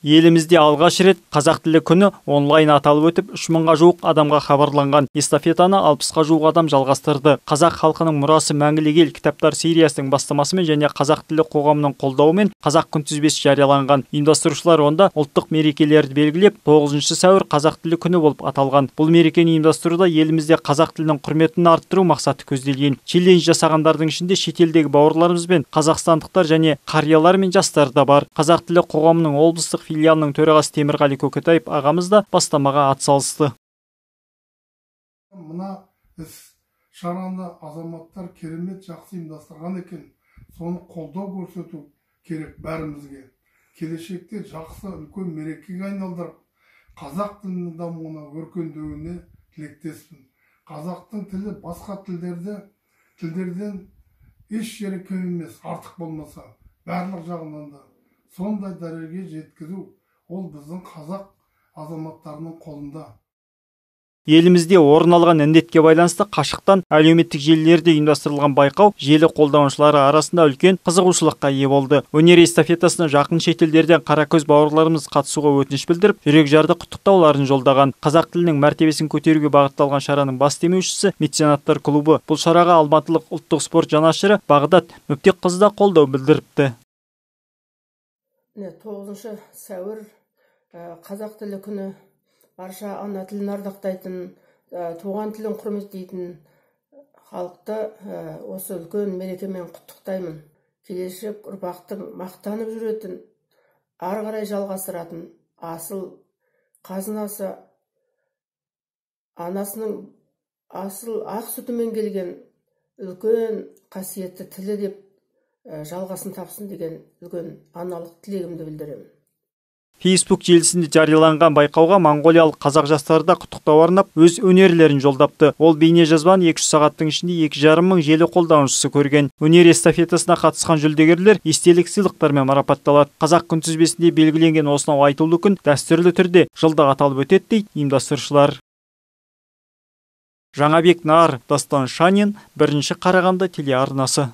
Елімізде алғаш рет Қазақ тілі күні онлайн аталып өтіп, 3000-ға жуық адамға хабарланған. Эстафетаны 60-қа жуық адам жалғастырды. Қазақ халқының мұрасы мәңгілік ел кітаптар сериясының бастамасымен және Қазақ тілі қоғамының қолдауымен Қазақ күнтізбесі жарияланған. Ұйымдастырушылар онда ұлттық мерекелерді белгілеп, 9 сәуір Қазақ тілі күні болып аталған. Бұл мерекені ұйымдастыруда елімізде қазақ тілінің құрметін арттыру мақсаты көзделген. Челлендж жасағандардың ішінде шетелдегі бауырларымыз бен қазақстандықтар және қариялар мен жастар да бар. Қазақ тілі қоғамының облыстық филиалының төрағасы Темірғали Көкетаев ағамыз да бастамаға атсалысты. Мына іс шараны азаматтар керемет жақсы ұйымдастырған екен. Соны қолдау көрсету керек бәрімізге. Келешекте жақсы үлкен мерекеге айналдырып, қазақ тілінің дамуына, өркендеуіне тілектеспін. Қазақтың тілі басқа тілдерден еш жері кем емес, артық болмаса, барлық жағынан да сондай дәрежеге жеткізу ол біздің қазақ азаматтарының қолында. Елімізде орын алған індетке байланысты қашықтан әлеуметтік желілерде ұйымдастырылған байқау желі қолданушылары арасында үлкен қызығушылыққа ие болды. Өнер эстафетасына жақын шетелдерден қаракөз бауырларымыз қатысуға өтініш білдіріп, жүрекжарды құттықтауларын жолдаған. Қазақ тілінің мәртебесін көтеруге бағытталған шараның бас демеушісі меценаттар клубы. Бұл шараға алматылық ұлттық спорт жанашыры Бағдат Мүптекқызы да қолдау білдіріпті. 9 сәуір Қазақ тілі күні, барша ана тілін ардақтайтын, туған тілін құрметтейтін халықты осы үлкен мерекемен құттықтаймын. Келешек ұрпақтың мақтанып жүретін, ары қарай жалғастыратын асыл қазынасы, анасының асыл ақ сүтімен келген үлкен қасиетті тілі деп жалғасын тапсын деген үлкен аналық тілегімді білдіремін. Facebook желісінде жарияланған байқауға моңғолиялық қазақ жастары да құттықтау арнап, өз өнерлерін жолдапты. Ол бейне жазбаны 200 сағаттың ішінде 2,5 мың желі қолданушысы көрген. Өнер эстафетасына қатысқан жүлдегерлер естелік сыйлықтармен марапатталады. Қазақ күнтізбесінде белгіленген осынау айтулы күн дәстүрлі түрде жылда аталып өтеді дейді ұйымдастырушылар. Жаңабек Нар, Дастан Шанин, Бірінші Қарағанды телеарнасы.